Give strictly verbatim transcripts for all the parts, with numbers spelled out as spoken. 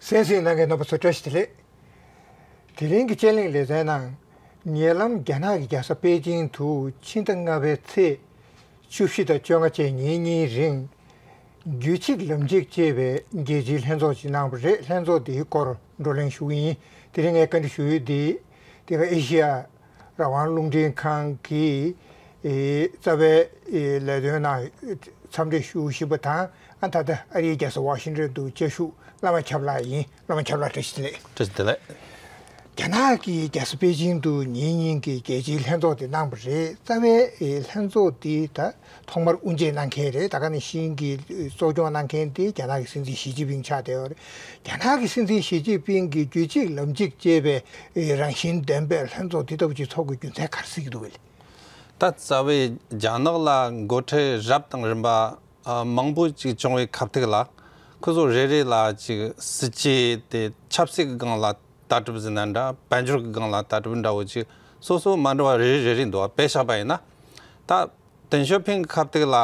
གསན་གཟིགས་གནང་མཁན་རྣམ་པ་ཚོ་བཀྲ་ཤིས་བདེ་ལེགས། དེ་རིང་གི་དཔྱད་གླེང་ལེ་ཚན་ནང་། ཉེ་ལམ་རྒྱ་ནག་གི་རྒྱལ་ས་པེ་ཅིང་དུ་ཕྱི་ཟླ་ལྔ་པའི་ཚེས་བཅུ་བཞི་དང་བཅོ་ལྔ་བཅས་ཉིན་གཉིས་རིང་། རྒྱུད་གཅིག་ལམ་གཅིག་ཅེས་པའི་རྒྱལ་སྤྱིའི་ལྷན་ཚོགས་ཤིག་གནང་བ་རེད། ལྷན་ཚོགས་དེའི་སྐོར་བགྲོ་གླེང་ཞུ་གི་ཡིན། དེ་རིང་ངས་བཀའ་འདྲི་ཞུ་ཡུལ་འདི། དེ་ག་ཨེ་ཤི་ཡ་རང་དབང་རླུང་འཕྲིན་ཁང་གི་ཨེ་རྩ་བའི་ཨེ་ལས་དོན་ནང་འཚམས་འདྲི་ཞུ་བཞིན་པ་དང་། ཨ་ད་ལྟ་ཨ་རིའི་རྒྱལ་ས་ཝ་ཤིང་ཏོན་དུ་བཅའ་བཞུགས་བླ་མ་ཆབ་ལགས་ཡིན། བླ་མ་ཆབ་ལགས་བཀྲ་ཤིས་བདེ་ལེགས། བཀྲ་ཤིས་བདེ་ལེགས། རྒྱ་ནག་གི་རྒྱལ་ས་པེ་ཅིང་དུ་ཉིན་གཉིས་ཀྱི་རྒྱལ་སྤྱིའི་ལྷན་ཚོགས་དེ་གནང་བ་རེད། རྩ་བའི་ཨེ་ལྷན་ཚོགས་དེ་ད་ཐོག་མར་དབུ་འབྱེད་གནང་མཁན་རེད། ད་ག་ནང་བཞིན་གྱི་གཙོ་སྐྱོང་གནང་མཁན་དེ་རྒྱ་ནག་གི་སྲིད་འཛིན་ཞི་ཅིན་ཕིང་ཆགས་བསྡད་ཡོད་རེད། རྒྱ་ནག་གི་སྲིད་འཛིན་ཞི་ཅིན་ཕིང་གིས་རྒྱུད་གཅིག་ལམ་གཅིག་ཅེས་པའི་ཨེ་རང་བཞིན་ལྡན་པའི་ལྷན་ཚོགས་དེ་ལྟ་བུ་ཅིག་ཚོགས་དགོས་རྒྱུ་མཚན་ག་རེ་གཟིགས་ཀྱི་འདུག་གས། ད་རྩ་བའི་རྒྱ་ནག་ལ་འགོ་ཁྲིད་རབ་དང་རིམ་པ་ཨ་མང་པོ་ཅིག་བྱུང་བའི་ཁ་ཐུག་ལ། ཁོ་ཚོ་རེ་རེ་ལ་ཅིག་སྲིད་ཇུས་དེ་ཆབ་སྲིད་ཀྱི་སྒང་ལ་ལྟ་གྲུབ་ཟེར་ན་འདྲ། དཔལ་འབྱོར་གྱི་སྒང་ལ་ལྟ་གྲུབ་འདྲ་བོ་ཅིག་སོ་སོ་མ་འདྲ་བ་རེ་རེ་རེ་རེ་འདུག་དཔེ་བཞག་པ་ཡིན་ན། ད་ཏེང་ཞའོ་ཕིང་གི་ཁ་ཐུག་ལ་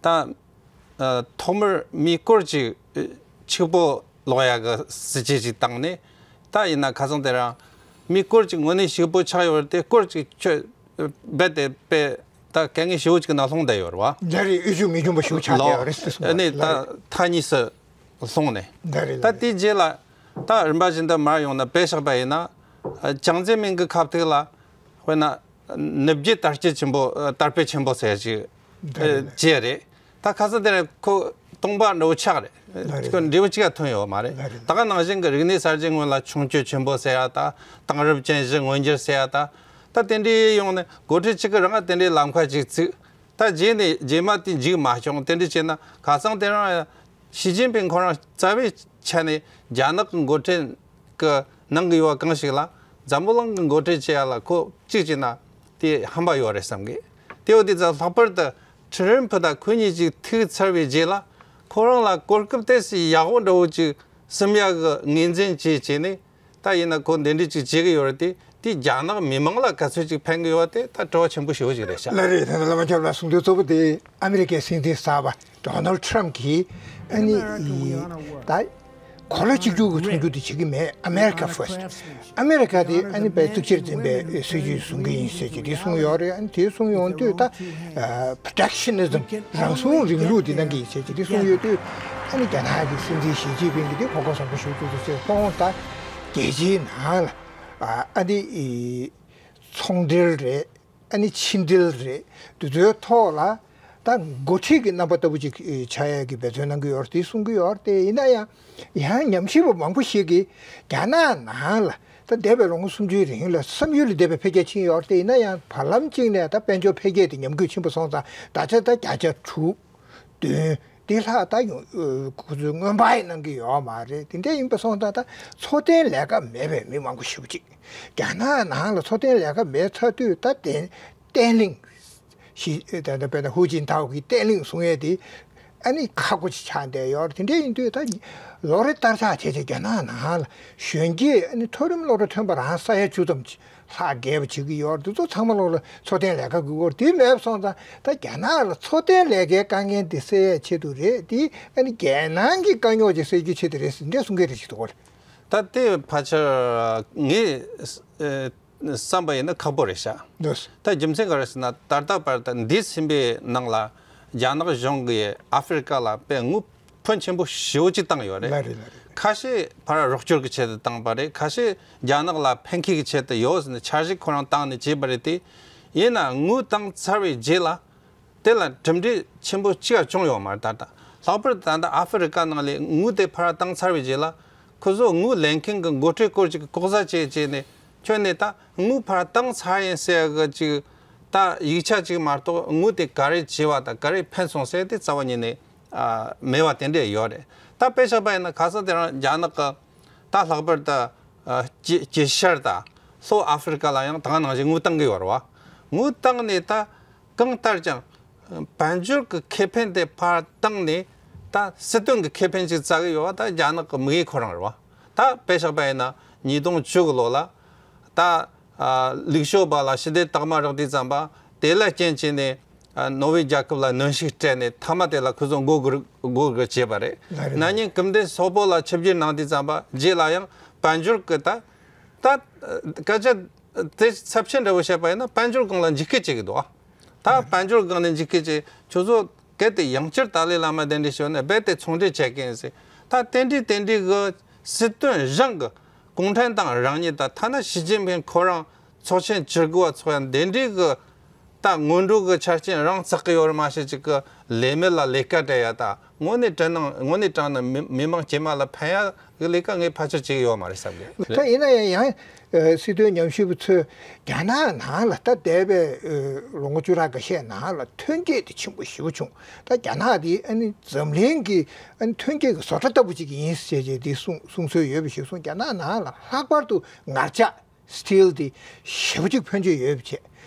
ད་ཨ་ཐོག་མར་མི་སྐོར་ཅིག་ཨ་ཕྱུག་པོ་ལོག་ཡག་གི་སྲིད་ཇུས་ཅིག་བཏང་ནས། ད་ཡིན་ན་ཁ་སང་དེ་རིང་མི་སྐོར་ཅིག་དངོས་གནས་ཕྱུག་པོ་ཆགས་ཡོད་རེད་དེ། སྐོར་ཅིག་ཆོད་རྦད་དེ་དཔེ་ད་དཀའ་ངལ་ཞེ་པོ་ཅིག་ནང་ལྷུང་བསྡད་ཡོད་རེད་བ། འདི་རེད། ཨེ་ཤུ་མི་འབྱུང་པ་ཞིག་ཆགས་བསྡད་ཡོད་རེད་ཟེར་གསུངས་པ་ནས་ད་རེད། མཐའ་གཉིས་སུ་ལྷུང་ནས། འདི་རེད། ད་དེའི་རྗེས་ལ་ད་རིམ་པ་བཞིན་དུ་མར་ཡོང་ན། དཔེ་བཞག་པ་ཡིན་ན་ཨ་ཅང་ཙེ་མིན་གྱི་ཁ་ཐུག་ལ་དཔེར་ན་ནུབ་རྒྱུད་དར་སྤེལ་ཆེན་པོ་ཨ་དར་སྤེལ་ཆེན་པོ་ཟེར་ཅིག་འདི་རེད། ཅེས་རེད། ད་ཁ་སང་དེ་རིང་ཁོ་སྟོང་པ་འདྲ་བོ་ཆགས་རེད། ལ་རེད། ཁོ་འབྲས་བུ་གཅིག་ལ་ཐོན་ཡོད་མ་རེད། ལ་རེད། ད་ག་ནང་བཞིན་གྱི་རིག་གནས་གསར་བརྗེའི་སྔོན་ལ་མཆོང་སྐྱོད་ཆེན་པོ་ཟེར་ཡ་ད། དེང་རབས་ཅན་བཞི་མངོན་འགྱུར་ཟེར་ཡ་ད། ད་དེ་འདྲའི་ཡོང་ནས་འགོ་ཁྲིད་གཅིག་གི་རང་དེ་འདྲའི་ལམ་ཁ་ཅིག་བཙུགས། ད་རྗེས་ནས་རྗེས་མ་དེ་མཇུག་མ་བསྐྱོང་། དེ་འདྲ་བྱས་ན་ཁ་སང་དེ་རིང་ཞི་ཅིན་ཕིང་ཁོ་རང་རྩ་བའི་ཆ་ནས་རྒྱ་ནག་གི་འགོ་ཁྲིད་གི་ནང་གི་ཡོད་པ་གང་ཞིག་ལ་འཛམ་བུ་གླིང་གི་འགོ་ཁྲིད་བྱེད་ཡ་ལ་ཁོ་གཅིག་བྱས་ན་དེ་ཧམ་པ་ཡོད་རེད་བསམ་གི། དེ་འོ་དེ་ཙང་ལྷག་པར་དུ་ཁྲི་རིན་ཕུ་དང་ཁོ་གཉིས་ཀྱི་ཐུག་ཚར་བའི་རྗེས་ལ་ཁོ་རང་ལ་གོ་སྐབས་ཏོག་ཙམ་ཡག་པོ་འདྲ་བོ་ཅིག་སིམ་ཡ་གི་ངོས་འཛིན་བྱས་བྱས་ནས། ད་ཡིན་ན་ཁོ་འདི་འདྲ་ཅིག་བྱེད་ཀྱི་ཡོད་རེད་དེ། དེ་རྒྱ་ནག་མི་མང་ལ་ག་ཚོད་ཅིག་ཕན་གྱི་ཡོད་དེ་ད་དྲི་བ་ཆེན་པོ་ཞེ་པོ་ཅིག་རེད་ཤག་ལ་རེད། ད་ནི་བླ་མ་ཆབ་ལ་གསུང་དོན་གཙོ་བོ་དེ་ཨ་མི་རི་ཀའི་སྲིད་འཛིན་གསར་པ་ཌོ་ནལ་ཊམ་གྱིས་ཨ་ནི་ད་གོ་ལ་གཅིག་གྱུར་གྱི་མཐོང་རྒྱུ་དེ་བྱེད་ཀྱི་མེད། ཨ་མེ་རི་ཀ་ཕར་སི་ཊི། ཨ་མེ་རི་ཀ་དེ་ཨ་ནི་དཔེ་གཙིགས་ཆེར་འཛིན་པའི་སྲིད་ཇུས་བཟུང་གི་ཡིན་ཟེར་གྱི་དེ་གསུངས་ཡོད་རེད། ཨ་ནི་དེ་གསུངས་ཡོང་དུས་ད་པྲོ་ཊེག་ཤི་ནི་ཛམ། རང་སྲུང་རིང་ལུགས་དེ་གནང་གི་ཡིན་ཟེར་གྱི་དེ་གསུངས་ཡོད་དུས། ཨ་ནི་རྒྱ་ནག་གི་སྲིད་འཛིན་ཞི་ཅིན་ཕིང་གིས་དེ་གོ་སྐབས་བཟང་པོ་ཞིག་བཙུགས་འདུག་ཟེར་སོང་། ད་རྒྱལ་སྤྱིའི་ནང་ལ་ཨ་ཨ་ནི་ཚོང་འབྲེལ་རེད། ཨ་ནི་ཕྱི་འབྲེལ་རེད། དེ་ཚོའི་ཐོག་ལ་ད་འགོ་ཁྲིད་ཀྱི་རྣམ་པ་ལྟ་བུ་ཅིག་ཆགས་ཡས་ཀྱི་འབད་བརྩོན་གནང་གི་ཡོད་རེད་དེ་གསུང་གི་ཡོད་རེད་དེ། ཡིན་ན་ཡང་ཡང་ཉམས་ཞིབ་པ་མང་པོ་ཞིག་གིས་རྒྱ་ནག་ནང་ལ་ད་འདས་པའི་ལོ་ངོ་སུམ་ཅུའི་རིང་ལ་བསམ་ཡུལ་ལས་འདས་པའི་འཕེལ་རྒྱས་ཕྱིན་ཡོད་རེད་དེ། ཡིན་ན་ཡང་བར་ལམ་གཅིག་ནས་ད་དཔལ་འབྱོར་འཕེལ་རྒྱས་དེ་ཉམས་རྒུད་ཕྱིན་པ་སོང་ཙང་ད་ཆ་ད་བརྒྱ་ཆ་དྲུག་བདུན་དེ་ལྷག་ད་ཡོང་ཁོ་ཚོས་སྔོན་དཔག་གནང་གི་ཡོད་མ་རེད། དེ་འདྲ་ཡིན་པ་སོང་ཙང་ད་འཚོ་རྟེན་ལས་ཀ་མེད་པའི་མི་མང་པོ་ཞེ་པོ་ཅིག་རྒྱ་ནག་ནང་ལ་འཚོ་རྟེན་ལས་ཀ་མེད་ཚར་དུས་ད་བརྟན་བརྟན་ལྷིང་ཞིག་ད་ལྟ་དཔེར་ན་ཧུའུ་ཅིན་ཐའོ་གི་བརྟན་ལྷིང་བཟུང་ཡས་དེ་ཨ་ནི་ཁག་པོ་ཅིག་ཆགས་བསྡད་ཡོད་རེད། དེ་འདྲ་ཡིན་དུས་ད་ལོ་རེ་བསྟར་ཆགས་བྱས་བྱས་རྒྱ་ནག་ནང་ལ་གཞོན་སྐྱེས་ཨ་ནི་མཐོ་རིམ་སློབ་གྲྭ་ཐོན་པ་རང་ས་ཡ་བཅུ་ཙམ་ཅིག་ལྷག་བརྒལ་བ་བྱེད་ཀྱི་ཡོད་རེད། འདི་ཚོ་ཚང་མ་ལོག་ལ་འཚོ་རྟེན་ལས་ཀ་དགོས་ཀྱི་ཡོད་རེད། དེ་མེད་པ་སོང་ཙང་ད་རྒྱ་ནག་ལ་འཚོ་རྟེན་ལས་ཀའི་དཀའ་ངལ་དེ་སེལ་ཡས་ཆེད་དུ་རེད། དེ་ཨ་ནི་རྒྱལ་ནང་གི་དཀའ་རྙོག་ཅིག་སེལ་རྒྱུའི་ཆེད་དུ་རེད་ཟེར་འདྲ་གསུང་མཁན་རེ་ཞིག་འདུག་གོ། ད་དེ་ཕལ་ཆེར་ངས་ཨ་བསམ་པ་ཡིན་ན་ཁག་པོ་རེད་ཤག་འདུག་ད་རྒྱུ་མཚན་ག་རེ་ཟེར་ན། ད་ལྟ་བར་དུ་འདས་ཟིན་པའི་ནང་ལ་རྒྱ་ནག་གཞུང་གིས་ཨ་ཧྥེ་རི་ཀ་ལ་དཔེ་དངུལ་ཕོན་ཆེན་པོ་ཞེ་པོ་ཅིག་བཏང་ཡོད་རེད། ལ་རེད་ལ་རེད། ཁ་ཤས་ཕར་རོགས་སྐྱོར་གྱི་ཆེད་དུ་བཏང་པ་རེད། ཁ་ཤས་རྒྱ་ནག་ལ་ཕན་ཁེ་གི་ཆེད་དུ་ཡོད་ཟེར་ནས་འཆར་གཞི་ཁོ་རང་བཏང་ནས་བྱས་པ་རེད་དེ། ཡིན་ན་དངུལ་བཏང་ཚར་བའི་རྗེས་ལ་དེ་ལ་གྲུབ་འབྲས་ཆེན་པོ་གཅིག་ཀྱང་བྱུང་ཡོད་མ་རེད། ད་ལྟ་ལྷག་པར་དུ་ད་ལྟ་ཨ་ཧྥེ་རི་ཀ་ནང་ལ་དངུལ་དེ་ཕར་བཏང་ཚར་བའི་རྗེས་ལ་ཁོ་ཚོ་དངུལ་ལེན་མཁན་གྱི་འགོ་ཁྲིད་སྐོར་ཅིག་གི་ལྐོག་ཟ་བྱས་བྱས་ནས་ཁྱོན་ནས་ད་དངུལ་ཕར་བཏང་ཚར་ཡིན་ཟེར་གི་ཅིག་ད་ཡིག་ཆ་ཅིག་མ་གཏོགས་དངུལ་དེ་ག་རེ་བྱས་པ་དང་ག་རེ་ཕན་སོང་ཟེར་དེ་རྩ་བ་ཉིད་ནས་ཨ་མེད་པ་དེ་འདྲས་ཡོད་རེད། ད་དཔེ་བཞག་པ་ཡིན་ན་ཁ་སང་དེ་རིང་རྒྱ་ནག་གི་ད་ལྷག་པར་དུ་ཨ་དཀྱིལ་དཀྱིལ་ཤར་དང་ལྷོ་ཨ་ཧྥེ་རི་ཀ་ལ་ཡང་ད་ག་ནང་བཞིན་དངུལ་བཏང་གི་ཡོད་རེད་བ། དངུལ་བཏང་ནས་ད་གང་ལྟར་ཀྱང་དཔལ་འབྱོར་གྱི་ཁེ་ཕན་དེ་ཕར་བཏང་ནས་ད་སྲིད་དོན་གྱི་ཁེ་ཕན་ཅིག་བཙལ་གི་ཡོད་པ་ད་རྒྱ་ནག་གི་དམིགས་ཡུལ་ཁོ་རང་རེད་བ། ད་དཔེ་བཞག་པ་ཡིན་ན་ཉིས་སྟོང་བཅུ་གི་ལོ་ལ་ད་ཨ་ལུག་ཤོག་པ་ལ་ཞི་བདེ་རྟགས་མ་རག་དུས་ཙམ་པ་དེ་ལ་རྐྱེན་བྱས་ནས་ ནོར་ཝེ་རྒྱལ་ཁབ་ལ་གནོན་ཤུགས་སྤྲད་ནས་མཐའ་མ་དེ་ལ་ཁོ་ཚོ་མགོ་སྒུར་མགོ་སྒུར་བྱས་པ་རེད། ལགས་རེད། ན་ནིང་སྐུ་ཕྲེང་སོག་པོ་ལ་ཆིབས་བསྒྱུར་གནང་དུས་ཙམ་པ་རྗེས་ལ་ཡང་དཔལ་འབྱོར་གྱི་ད་ད་སྐད་ཆ་དེ་ཚབས་ཆེན་འདྲ་བོ་བཤད་པ་ཡིན་ན་དཔལ་འབྱོར་སྒང་ལ་འཇིགས་སྐུལ་བྱེད་ཀྱི་འདུག་ཨ། ད་དཔལ་འབྱོར་སྒང་ནས་འཇིགས་སྐུལ་བྱེད། ཁྱོད་ཚོ་གལ་ཏེ་ཡང་བསྐྱར་ཏཱ་ལའི་བླ་མ་གདན་འདྲེན་ཞུས་ན་རྦད་དེ་ཚོང་འབྲེལ་བྱེད་ཀྱི་ཡིན་ཟེར། ད་དེ་འདྲའི་དེ་འདྲའི་གི་སྲིད་དོན་རང་གི་གུང་ཁྲན་ཏང་རང་ཉིད་དང་ཐ་ན་ཞི་ཅིན་ཕིང་ཁོ་རང་ཚོགས་ཆེན་བཅུ་དགུ་པ་ཚོགས་ཡ་འདི་འདྲའི་གི་ད་སྔོན་འགྲོ་གི་ཆ་རྐྱེན་རང་བཙག་གི་ཡོད་རེད་མ་ཤེས་ཅིག་གི་ལས་མེད་ལ་ལས་ཀ་སྤྲད་ཡ་ད་དངོས་གནས་དྲང་ནང་དངོས་གནས་དྲང་ནས་མི་མི་མང་སྐྱེས་མ་ལ་ཕན་ཡ་གི་ལས་ཀ་ངས་ཕལ་ཆེར་བྱེད་ཀྱི་ཡོད་མ་རེད་བསམ་གི། ད་ཡིན་ན་ཡང་ཡང་ཨ་སྲིད་དོན་ཉམས་ཞིབ་པ་ཚོས་རྒྱ་ནག་ནང་ལ་ད་འདས་པའི་ཨ་ལོ་ངོ་བཅུ་ཕྲག་འགའ་ཤས་ནང་ལ་ཐོན་སྐྱེད་དེ་ཆེན་པོ་ཞེ་པོ་བྱུང་། ད་རྒྱ་ནག་དེ་ཨ་ནི་འཛམ་གླིང་གི་ཨ་ནི་ཐོན་སྐྱེད་ཀྱི་བཟོ་གྲྭ་ལྟ་བུ་ཅིག་ཡིན་ཟེར་བྱས་དེ་གསུང་གསུང་སྲོལ་ཡོད་པ་ཞིག་གསུངས། རྒྱ་ནག་ནང་ལ་ལྷག་པར་དུ་ངར་ལྕགས་སི་ཊིལ་དེ་ཞེ་པོ་ཅིག་ཕོན་ཆེ་ཡོད་པ་བྱས།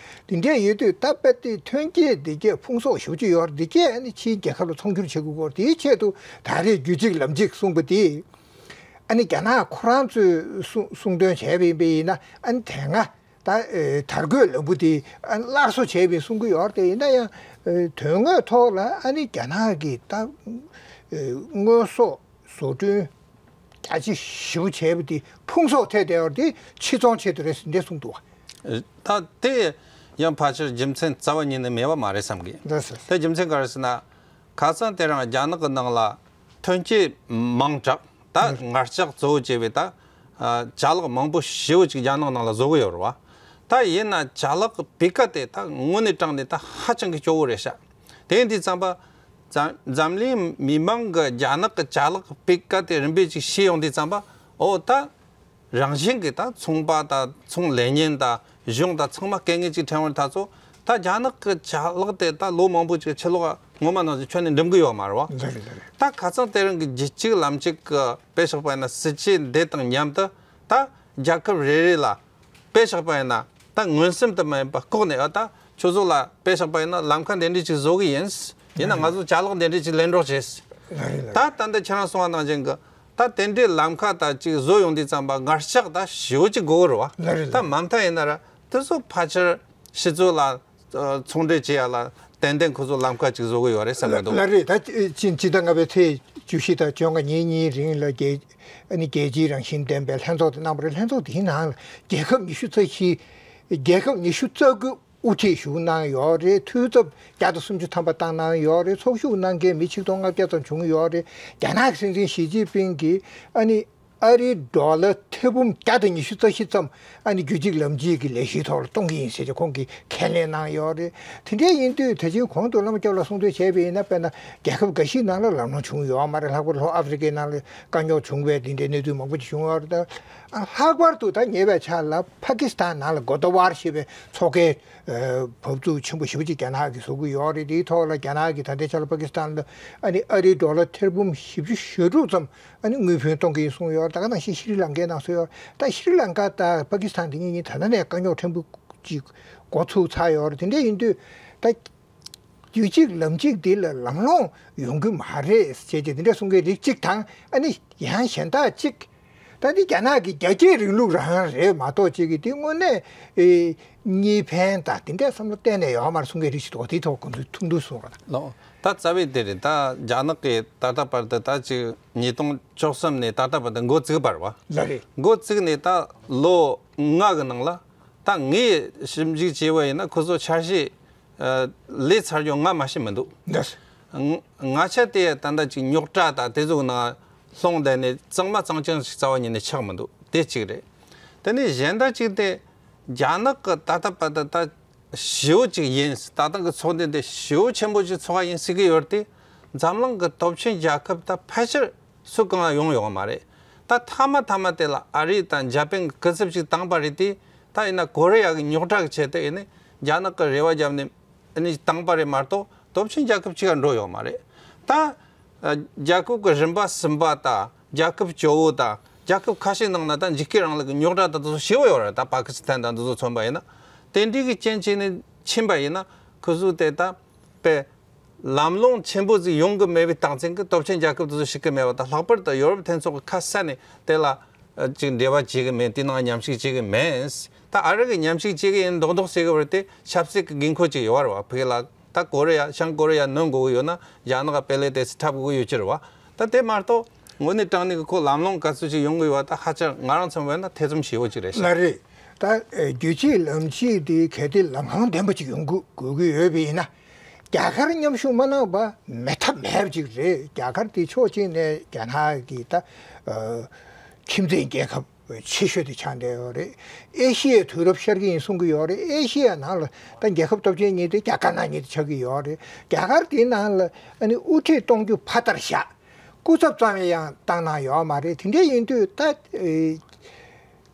དེ་འདྲས་ཡོད་དུས་ད་དཔེ་དེ་ཐོན་སྐྱེད་དེ་གས་ཕུང་གསོག་ཞེ་པོ་ཅིག་ཡོད་རེད། དེ་གས་ཨ་ནི་ཕྱིའི་རྒྱལ་ཁབ་ལ་ཚོང་སྒྱུར་བྱེད་དགོས་སྐོར་དེའི་ཆེད་དུ་ད་རེས་རྒྱུད་གཅིག་ལམ་གཅིག་གསུངས་པ་དེ། ཨ་ནི་རྒྱ་ནག་ཁོ་རང་ཚོས་གསུང་གསུང་དོན་བྱས་པ་ཡིན་པ་ཡིན་ན་ཨ་ནི་དེ་སྔ་ད་ཨེ་དར་གོས་ལམ་བུ་དེ་ཨ་ནི་སླར་གསོ་བྱས་པ་ཡིན་གསུང་གི་ཡོད་རེད། དེ་ཡིན་ན་ཡང་ཨེ་དོན་དངོས་ཐོག་ལ་ཨ་ནི་རྒྱ་ནག་གི་ད་ཨེ་དངོས་ཟོག་བཟོ་སྐྲུན་རྒྱ་ཆེ་ཞེ་པོ་བྱས་པ་དེ་ཕུང་གསོག་ཐེབས་བསྡད་ཡོད་རེད། དེ་ཕྱིར་ཚོང་ཆེད་དུ་རེད་ཟེར་འདྲ་གསུངས་འདུག་བ། ད་དེ་ཡང་ཕལ་ཆེར་རྒྱུ་མཚན་རྩ་བ་ཉིད་ནས་མེད་པ་མ་རེད་བསམ་གི། རེད་ཟེར། དེ་རྒྱུ་མཚན་ག་རེ་ཟེར་ན། ཁ་སང་དེ་རིང་རྒྱ་ནག་གི་ནང་ལ་ཐོན་སྐྱེད་མང་དྲགས་ད་ངར་ལྕགས་གཙོ་བོ་བྱས་པའི་ད་ཨ་ཅ་ལག་མང་པོ་ཞེ་པོ་ཅིག་རྒྱ་ནག་ནང་ལ་བཟོ་གི་ཡོད་རེད་བ། ད་ཡིན་ན་ཅ་ལག་གི་སྤུས་ཀ་དེ་ད་དངོས་གནས་དྲང་གནས་ད་ཧ་ཅང་གི་སྐྱོ་བོ་རེད་ཤག། དེ་ཡིན་དུས་ཙམ་པ་འཛམ་འཛམ་གླིང་མི་མང་གི་རྒྱ་ནག་གི་ཅ་ལག་གི་སྤུས་ཀ་དེ་རིམ་པས་ཅིག་ཤེས་ཡོང་དུས་ཙམ་པ་ཨོ་ད། རང་བཞིན་གྱིས་ད་ཚོང་པ་དང་ཚོང་ལས་མཁན་དང་གཞུང་དང་ཚང་མ་སྐད་ངན་གཅིག་ཕྲེང་བར་ད་ཚོ་ད་རྒྱ་ནག་གི་ཅ་ལག་དེ་ད་ལོ་མང་པོ་ཅིག་ཕྱི་ལོགས་ངོ་མ་ནང་བཞིན་ཁྱོན་ནས་འགྲུབ་གི་ཡོད་མ་རེད་བ། ལགས་རེད་ལགས་རེད། ད་ཁ་སང་དེ་རིང་གི་རྒྱུད་གཅིག་ལམ་གཅིག་གི་དཔེ་བཞག་པ་ཡིན་ན་སྲིད་ཇུས་འདི་དང་མཉམ་དུ་ད་རྒྱལ་ཁབ་རེ་རེ་ལ་དཔེ་བཞག་པ་ཡིན་ན་ད་མངོན་སུམ་དུ་མ་ཡིན་པ་ལྐོག་ནས་ཨ་ད་ཁྱོད་ཚོ་ལ་དཔེ་བཞག་པ་ཡིན་ན་ལམ་ཁ་འདི་འདྲས་ཅིག་བཟོ་གི་ཡིན། ཡིན་ན་ང་ཚོ་ཅ་ལག་འདི་འདྲས་ཅིག་ལེན་རོགས་བྱེད། ལགས་རེད་ལགས་རེད། ད་ད་ལྟ་ཁྱེད་རང་གསུངས་པ་ནང་བཞིན་གི་ད་དེ་འདྲའི་ལམ་ཁ་ད་ཅིག་བཟོ་ཡོང་དུས་ཙམ་པ་ངར་ལྕགས་ད་ཞེ་པོ་ཅིག་དགོས་རེད་བ། ལགས་རེད་ད་ལགས། མ་མཐའ་ཡིན་ན་ར་དེ་ཚོ་ཕལ་ཆེར་ཕྱི་ཚོ་ལ་ཚོང་འབྲེལ་བྱེད་ཡ་ལ་ཏན་ཏན་ཁོ་ཚོ་ལམ་ཁ་ཅིག་བཟོ་གི་ཡོད་རེད་བསམ་གི་འདུག། ལགས་རེད། ད་ཕྱི་ཕྱི་ཟླ་ལྔ་པའི་ཚེས་བཅུ་བཞི་དང་བཅོ་ལྔ་ཉིན་གཉིས་རིང་ལ་རྒྱལ་ཨ་ནི་རྒྱལ་སྤྱིའི་རང་བཞིན་ལྡན་པའི་ལྷན་ཚོགས་དེ་གནང་བ་རེད། ལྷན་ཚོགས་དེའི་ནང་ལ་རྒྱལ་ཁབ་ཉི་ཤུ་རྩ་བཞི། རྒྱལ་ཁབ་ཉི་ཤུ་རྩ་དགུ་དབུ་ཁྲིད་ཞུགས་གནང་ཡོད་རེད། འཐུས་ཚབ་བརྒྱ་དང་སུམ་ཅུ་ཐམ་པ་བཏང་གནང་ཡོད་རེད། ཚོགས་ཞུགས་གནང་མཁན་མི་ཆིག་སྟོང་ལྔ་བརྒྱ་ཙམ་བྱུང་ཡོད་རེད། རྒྱ་ནག་གི་སྲིད་འཛིན་ཞི་ཅིན་ཕིང་གིས་ཨ་ནི་ཨ་རིའི་ཌོ་ལར་ཐེར་འབུམ་བརྒྱ་དང་ཉི་ཤུ་རྩ་བཞི་ཙམ་ཨ་ནི་རྒྱུད་གཅིག་ལམ་གཅིག་གི་ལས་གཞིའི་ཐོག་ལ་གཏོང་གི་ཡིན་ཟེར་ཏེ་ཁོང་གིས་ཁས་ལེན་གནང་ཡོད་རེད། དེ་འདྲ་ཡིན་དུས་ད་ཕྱིན་གོང་དུ་བླ་མ་སྐྱབས་ལགས་གསུང་དོན་བྱས་པ་ཡིན་ན་དཔེར་ན་རྒྱལ་ཁབ་འགའ་ཤས་ནང་ལ་ལམ་ལྷོང་བྱུང་ཡོད་མ་རེད། ལྷག་པར་ལྷོ་ཨ་ཧྥེ་རི་ཀའི་ནང་ལ་དཀའ་རྙོག་བྱུང་བའི་དེ་འདྲའི་གནད་དོན་མང་པོ་ཅིག་བྱུང་ཡོད་རེད། ད་ལྷག་པར་དུ་ད་ཉེ་བའི་ཆར་ལ་ཕ་ཀི་སི་ཐན་ནང་ལ་གོ་ཏ་ཝར་ཞེས་པའི་མཚོ་ཁའི་ཨ་བབས་ཚུགས་ཆེན་པོ་ཞེ་པོ་ཅིག་རྒྱ་ནག་གིས་བཟོ་གི་ཡོད་རེད། དེའི་ཐོག་ལ་རྒྱ་ནག་གིས་ད་ལྟའི་ཆར་ལ་པ་ཀི་སི་ཐན་ལ་ཨ་ནི་ཨ་རིའི་ཌོ་ལར་ཐེར་འབུམ་བཞི་བཅུ་ཞེ་དྲུག་ཙམ་ཨ་ནི་དངུལ་ཕོན་གཏོང་གི་ཡིན་གསུངས་ཡོད་རེད། ད་ག་ནང་བཞིན་ཤྲི་ལང་ཀའི་ནང་བཟོས་ཡོད་རེད། ད་ཤྲི་ལང་ཀ་དང་པ་ཀི་སི་ཐན་དེ་གཉིས་གཉིས་ད་ལྟ་ནས་དཀའ་རྙོག་ཕྲན་བུ་ཅིག་འགོ་ཚུགས་ཚར་ཡོད་རེད། དེ་འདྲ་ཡིན་དུས་ད་རྒྱུད་གཅིག་ལམ་གཅིག་འདི་ལ་ལམ་ལྷོང་ཡོང་གི་མ་རེད་ཅེས་ཀྱི་དེ་འདྲ་གསུང་མཁན་རིགས་གཅིག་དང་ཨ་ནི་ཡང་གཞན་དག་གཅིག་ད་འདི་རྒྱ་ནག་གི་རྒྱ་སྐྱེད་རིང་ལུགས་རང་རེད་མ་གཏོགས་ཅིག་གི་འདི་དངོས་གནས་ཨེ་གཉིས་ཕན་དང་དེ་འདྲའི་བསམ་བློ་གཏན་ནས་ཡོད་མ་རེད་གསུང་མཁན་རིགས་ཤིག་འདུག། དེའི་ཐོག་ཁོང་ཚོས་ཐུགས་འདུན་གསུངས་རོགས་གནང་། ལགས། ད་རྩ་བའི་དེ་རེད། ད་རྒྱ་ནག་གིས་ད་ལྟ་བར་དུ་ད་ཅིག་ཉིས་སྟོང་བཅུ་གསུམ་ནས་ད་ལྟ་བར་དུ་འགོ་བཙུགས་པ་རེད་བ། ལགས་རེད། འགོ་བཙུགས་ནས་ད་ལོ་ལྔ་གི་ནང་ལ་ད་ངས་ཞིབ་འཇུག་བྱས་པ་ཡིན་ན་ཁོ་ཚོ་འཆར་གཞི་ཨ་ལས་ཚར་རྒྱུ་ང་མ་ཤེས་མི་འདུག། ལགས། ང་ང་ཆ་དེ་ད་ལྟ་ཅིག་རྙོག་དྲ་དང་དེ་ཚོའི་ནང་ལྷུང་བསྡད་ནས་གཙང་མ་གཙང་རྐྱང་ཞིག་རྩ་བ་ཉིད་ནས་ཆགས་མི་འདུག། དེ་གཅིག་རེད། དེ་ནས་གཞན་དག་ཅིག་དེ་རྒྱ་ནག་གི་ད་ལྟ་བར་དུ་ད་ཞེ་པོ་ཅིག་ཡིན། ད་ལྟ་གི་ཚོགས་འདུ་འདི་ཞེ་པོ་ཆེན་པོ་ཅིག་ཚོགས་པ་ཡིན་ཟེར་གི་ཡོད་དེ། འཛམ་གླིང་གི་སྟོབས་ཆེན་རྒྱལ་ཁབ་ད་ཕལ་ཆེར་སུ་གང་ཡང་ཡོང་ཡོད་མ་རེད། ད་མཐའ་མ་མཐའ་མ་དེ་ལ་ཨ་རི་དང་འཇར་པན་གྱི་སྐུ་ཚབ་ཅིག་བཏང་པ་རེད་དེ། ད་ཡིན་ན་ཀོ་རི་ཡ་གི་རྙོག་དྲ་གི་ཆེད་དུ་ཡིན་ནི་རྒྱ་ནག་གི་རེ་བ་བརྒྱབ་ནས་ཨ་ནི་བཏང་པ་རེད་མ་གཏོགས་སྟོབས་ཆེན་རྒྱལ་ཁབ་གཅིག་ག་འགྲོ་ཡོད་མ་རེད། ད་ཨ་རྒྱལ་ཁབ་ཀྱི་རིམ་པ་གསུམ་པ་དང་རྒྱལ་ཁབ་བཅུ་བོ་དང་རྒྱལ་ཁབ་ཁ་ཤས་ནང་ན་ད་འཇིགས་སྐུལ་རིང་ལུགས་ཀྱི་རྙོག་དྲ་དང་དེ་ཚོ་ཞེ་པོ་ཡོད་རེད། ད་པ་ཀི་སི་ཐན་དང་དེ་ཚོ་མཚོན་པ་ཡིན་ན། དེ་འདྲའི་གི་རྐྱེན་བྱས་ནས་ཕྱིན་པ་ཡིན་ན་ཁོ་ཚོ་དེ་ད་དཔེ་ལམ་ལྷོང་ཆེན་པོ་ཟིག་ཡོང་གི་མེད་པའི་རྟགས་མཚན་གྱི་སྟོབས་ཆེན་རྒྱལ་ཁབ་དེ་ཚོ་ཞུགས་གི་མེད་པ་དང་། ལྷག་པར་དུ་ཡོ་རོབ་མཐུན་ཚོགས་ཀྱི་ཁ་གསལ་ནས་དེ་ལ་ཨ་ཅིག་འབྲེལ་བ་བྱེད་གི་མེད། དེ་ནང་མཉམ་ཞུགས་བྱེད་གི་མེད། ད་ཨ་རི་གི་མཉམ་ཞུགས་བྱེད་གི་ཡིན་མདོག་མདོག་བྱེད་གི་བར་དེ་ཆབ་སྲིད་ཀྱི་དགོས་མཁོ་ཅིག་ཡོད་རེད་བ། ཕ་གི་ལ་ ད་ཀོ་རི་ཡ་བྱང་ཀོ་རི་ཡ་ནོན་དགོས་ཀྱི་ཡོད་ན་རྒྱ་ནག་དཔེ་ལས་དེ་སྲིད་འཁྲབ་དགོས་ཀྱི་ཡོད་ཀྱི་རེད་བ། ད་དེ་མ་གཏོགས་དངོས་གནས་དྲང་གནས་ཀྱི་ཁོ་ལམ་ལྷོང་ག་ཚོད་ཅིག་ཡོང་གི་ཡོད་བ། ད་ཧ་ཅང་ང་རང་ཚོ་བས་ན་ཐེ་ཚོམ་ཞེ་པོ་ཅིག་རེད་ཤག་ལགས་རེད། ད་ཨེ་རྒྱུད་གཅིག་ལམ་གཅིག་དེ་གལ་ཏེ་ལམ་ལྷོང་ལྡན་པ་ཅིག་ཡོང་དགོས་དགོས་ཀྱི་ཡོད་པ་ཡིན་ན། རྒྱ་གར་མཉམ་ཞུགས་མ་གནང་བ་མེད་ཐབས་མེད་པ་ཅིག་རེད། རྒྱ་གར་དེ་ཕྱོགས་གཅིག་ནས་རྒྱ་ནག་གི་ད་ཨ་ཁྱིམ་མཚེས་རྒྱལ་ཁབ་ཆེ་ཤོས་དེ་ཆགས་བསྡད་ཡོད་རེད། ཨེ་ཤི་ཡའི་དུས་རབས་ཤར་གྱི་ཡིན་གསུང་གི་ཡོད་རེད། ཨེ་ཤི་ཡ་ནང་ལ་ད་རྒྱལ་ཁབ་སྟོབས་ཆེན་གཉིས་དེ་རྒྱ་དཀར་ནག་གཉིས་དེ་ཆགས་ཀྱི་ཡོད་རེད། རྒྱ་གར་དེའི་ནང་ལ་ཨ་ནི་དབུ་ཁྲིད་གཏོང་རྒྱུ་ཕར་ལྟར་བཞག་སྐུ་ཚབ་ཙམ་ཡང་བཏང་གནང་ཡོད་མ་རེད། དེ་འདྲ་ཡིན་དུས་ད་ཨེ་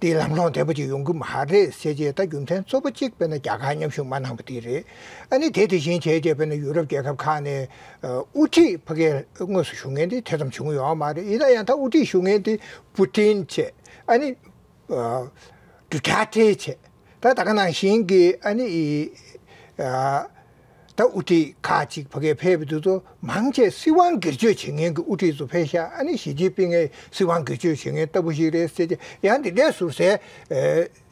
དེ་ལམ་ལྷོང་ལྡན་པ་ཅིག་ཡོང་གི་མ་རེད་ཟེར་བྱས། ད་རྒྱུ་མཚན་གཙོ་བོ་གཅིག་དཔེར་ན་རྒྱ་གར་མཉམ་ཞུགས་མ་གནང་བ་དེ་རེད། ཨ་ནི་དེ་དེ་བཞིན་བྱས་བྱས་དཔེར་ན་ཡུ་རོབ་རྒྱལ་ཁབ་ཁག་ནས་ཨ་དབུ་ཁྲིད་ཕ་གིར་དངོས་སུ་ཞུགས་མཁན་དེ་ཐེ་ཚོམ་བྱུང་གི་ཡོད་མ་རེད། ཡིན་ན་ཡང་ད་དབུ་ཁྲིད་ཞུགས་མཁན་དེ་པུ་ཏིན་བྱས། ཨ་ནི་ཨ་ཌུ་ཏེར་ཏེ་བྱས། ད་ད་ག་ནང་བཞིན་གྱི་ཨ་ནི་ཨ་ད་དབུ་ཁྲིད་ཁག་ཅིག་ཕ་གིར་ཕེབས་པའི་དུས་ཚོད་མང་ཆེ་སྲིད་དབང་སྒེར་གཅོད་བྱེད་མཁན་གྱི་དབུ་ཁྲིད་ཚོ་ཕེབས་ཤག་ཨ་ནི་ཞི་ཅིན་ཕིང་གིས་སྲིད་དབང་སྒེར་གཅོད་བྱེད་མཁན་ལྟ་བུ་ཞིག་རེད་ཟེར་གྱི་ཡང་འདི་འདྲའི་ཟུར་ཟའི་ཨ་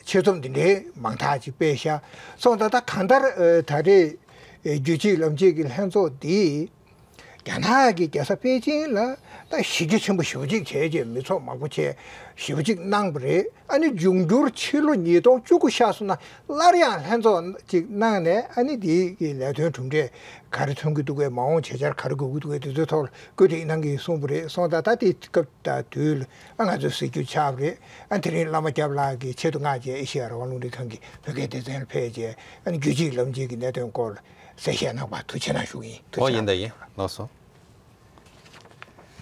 ཆེད་རྩོམ་འདི་འདྲའི་མང་དག་ཅིག་སྤེལ་ཤག་སོང་ཙང་ད་གང་ལྟར་ཨ་ད་རེས་ཨ་རྒྱུད་གཅིག་ལམ་གཅིག་གི་ལྷན་ཚོགས་འདི་རྒྱ་ནག་གི་རྒྱལ་ས་པེ་ཅིང་ལ་ད་གཞི་རྒྱ་ཆེན་པོ་ཞེ་པོ་ཅིག་བྱས་རྗེས་མི་ཚོགས་མང་པོ་བྱས་ཞེ་པོ་ཅིག་གནང་བ་རེད། ཨ་ནི་འབྱུང་འགྱུར་ཕྱི་ལོ་ཉིས་སྟོང་བཅུ་དགུ་ཤར་སོང་ན་སླར་ཡང་ལྷན་ཚོགས་ཅིག་གནང་ནས་ཨ་ནི་དེའི་གི་ལས་དོན་གྲུབ་འབྲས་ག་རེ་ཐོན་གྱི་འདུག་གས། མ་འོངས་བྱ་འཆར་ག་རེ་དགོས་ཀྱི་འདུག་གས། དེ་ཚོའི་ཐོག་ལ་བཀོད་སྒྲིག་གནང་གི་ཡིན་གསུངས་པ་རེད། སོང་ཙང་ད་དེ་སྐབས་དང་དུས་ལ་ཨ་ང་ཚོའི་སྲིད་བྱུས་ཆགས་པ་རེད། ཨ་དེ་རིང་བླ་མ་སྐྱབས་ལགས་ཀྱིས་ཆེད་དུ་མངགས་བྱས་ཨེ་ཤེ་ཡ་རང་དབང་རླུང་འཕྲིན་ཁང་གི་བོད་སྐད་སྡེ་ཚན་ལ་ཕེབས་བྱས་ཨ་ནི་རྒྱུད་གཅིག་ལམ་གཅིག་གི་གནད་དོན་སྐོར་ལ་གསལ་བཤད་གནང་བར་ཐུགས་རྗེ་གནང་ཞུ་གི་ཡིན། ཐུགས་ཨོ་རྗེ་ཡིན་ད་ཡིན། ལགས་སོ།